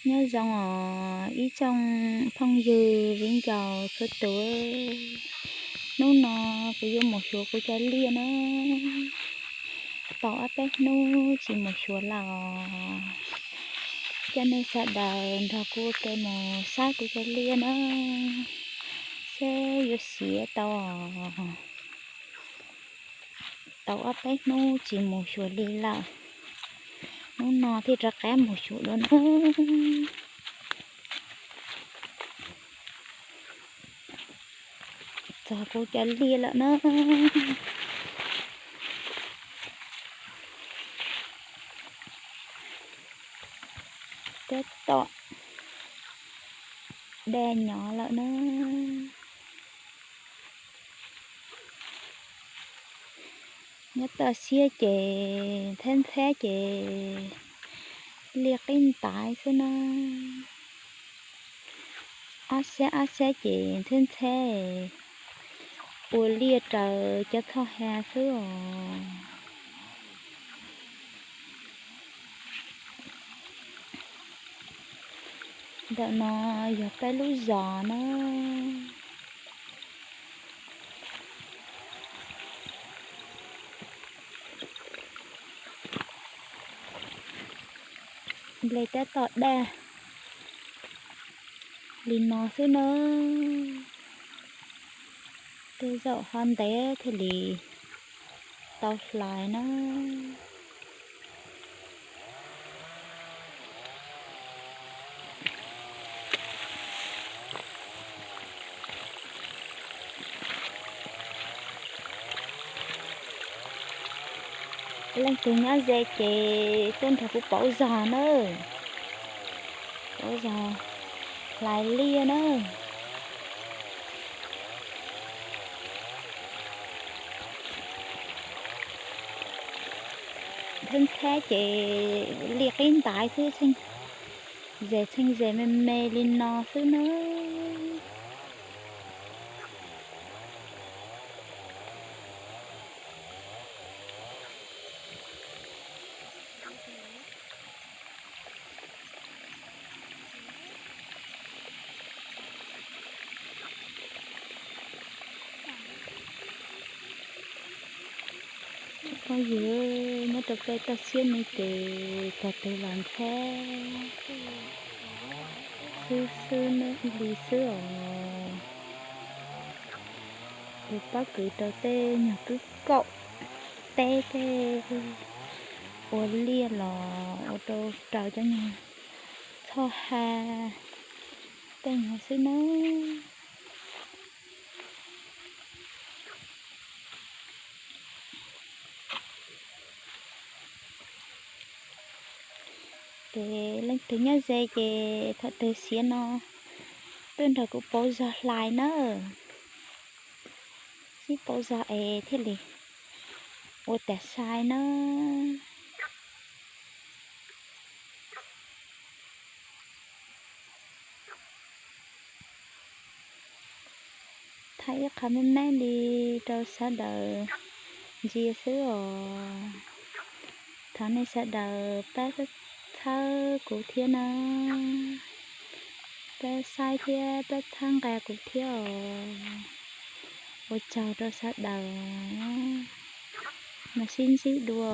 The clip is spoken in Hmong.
Nyob zoo os ib tsoom phooj ywg viv ncaus txhua tus. Hnub no kuv yuav mus xyuas kuv cov liaj na. Tau ob peb hnub tsis mus xyuas lawm os. Coj nej sawv daws nrog kuv ua ke mus saib kuv cov liaj na, seb yuav siav tau os. Tau ob peb hnub tsis mus xyuas li lawm, hnub no thiaj rov qab mus xyuas dua na. Txog kuv cov liaj lawm na. Tab tom daj nyob lawm na. Nyob toj siab ces ntxhab ntxhab ces liaj qib ntaiv xwb na. Ob sab ob sab ces ntxhab ntxhab ua liaj raws cov txhoj ha xwb os. Ntawm no yog peb lub zos na. Nplej tab tom daj li no xwb na. Tej zaum ho ntev thiaj li tau hlais na. Leej twg nyob ze ces tuaj nrog kuv pauv zog nawb. Pauv zog hlais liaj nawb. Ntxhab ntxhab ces liaj qib ntaiv xwb, ze txheej ze me me li no xwb nawb. Phooj ywg, nyob rau peb toj siab no ces tog tus los ntxhab xwb xwb li xwb os. Tus pob kws rau tej nyuag kwj kaum teb tej ua liaj los ua rau raws cov nyuag txhoj ha tej nyuag xwb nawb. Ces leej twg nyob ze ces thaum twg siav no tuaj nrog kuv pauv zog hlais nawb. Sib pauv zog es thiaj li ua tas sai nawb. Thaij ib qho me me li rau sawv daws ntsia xwb os. Thov nej sawv daws pab txhawb kuv thiab na, pab saib thiab pab txhawb nqa kuv thiab os. Ua tsaug rau sawv daws, mam sib ntsib dua.